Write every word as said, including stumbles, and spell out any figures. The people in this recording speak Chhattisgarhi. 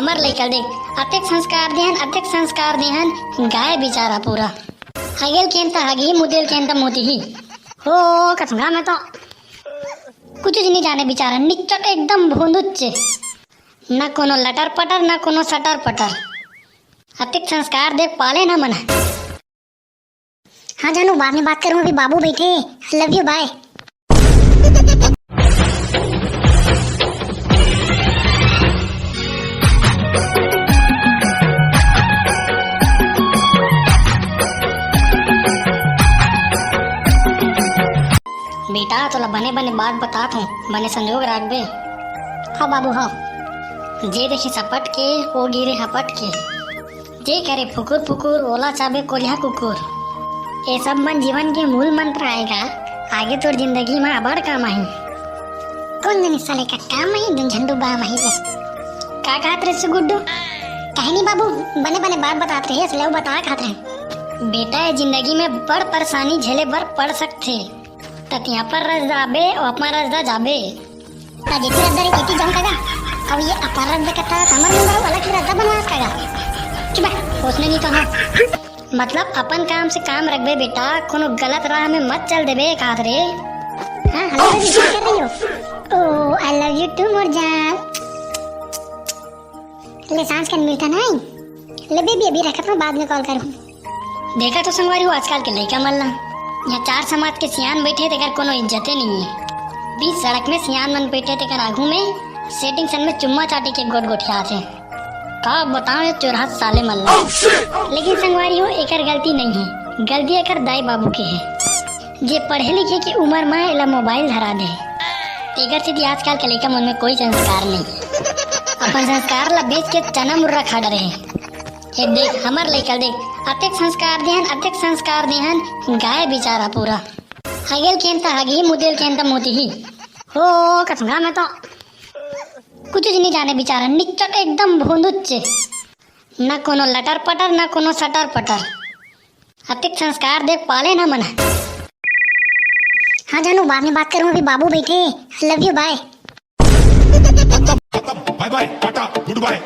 हमर लइका देख, अतेक संस्कार देहन, अतेक संस्कार देहन, गाय बिचारा पूरा। हगेल केन त हगही, मुदेल केन त मुदही। हो, कथुंगा में तो कुछ नहीं जाने बिचारा, निच्चट एकदम भोंदुच्चे। न कोनो लटर पटर, न कोनो सटर पटर। अतेक संस्कार देख पाले न मन। हाँ जानू, बाद में बात करूँ, अभी बाबू बैठे। Love you, bye। बेटा, तोला बने बने बात बतात हूँ, बने संजोग राखबे। हाँ बाबू, हाँ। जे देखे सपट के, वो गिरे हपट के। जे करे फुकुर फुकुर, ओला चाबे कोलिहा कुकुर। ये सब मन जीवन के मूल मंत्र आएगा, आगे तोर जिंदगी में अबड़ काम आही। कौन जनी साले का काम आही, दुन झंडू बाम आही ले। का कहत रहे से गुड्डू? कहनी बाबू, बने बने बात बतात रहे, असले वो बता कहत रहे। बेटा, ये जिंदगी में बड़ परेशानी झेले बर पड़ सकथे। त तिहाँ पर रस जाबे, और अपना रस दा जाबे। त जेती रद्दा रे तेती जाम कागा। अब ये अपन रद्दा कट्टा हमर मुंह अलग ही रद्दा बनवास कागा। चुप बा, होसने नहीं तो हाँ। मतलब अपन काम से काम रखबे बेटा, कोनो गलत राह में मत चल देबे एक हाथ रे। हाँ, hello baby, क्या कर रही हो? Oh, I love you too मोर जान। ले सांझ कन मिलता नहीं। ले बेबी, अभी रखत मैं, बाद में कॉल करूँ। देखा तो संगवारी हो आजकल के लइका मन ला, यहाँ चार समाज के सियान बैठे तेकर कोनो इज्जते नहीं है। बीच सड़क में सियान मन बैठे तेकर आगू में सेटिंग सन में चुम्मा चाटी के गोट गोठियात हे। का बताओ ये चुरहत साले मन ला। लेकिन संगवारी हो एकर गलती नहीं है, गलती एकर दाई बाबू के है। जे पढ़े लिखे के उम्र में एला मोबाइल धरा दे। एकर सेती आजकल के लइका मन में कोई संस्कार नहीं। अपन संस्कार ला बेच के चना मुर्रा खा डरे। ये देख, हमर लइका देख, अतेक संस्कार देहन, अतेक संस्कार देहन, गाय बिचारा पूरा। हगेल केन त हगही, मुदेल केन त मुदही। हो, कथुंगा में तो कुछ नहीं जाने बिचारा, निच्चट एकदम भोंदुच्चे। न कोनो लटर पटर, न कोनो सटर पटर। अतेक संस्कार देख पाले ना मन। हाँ जानू, बाद में बात करूँ, अभी बाबू बैठे। Love you, bye। Bye bye, Tata, good bye.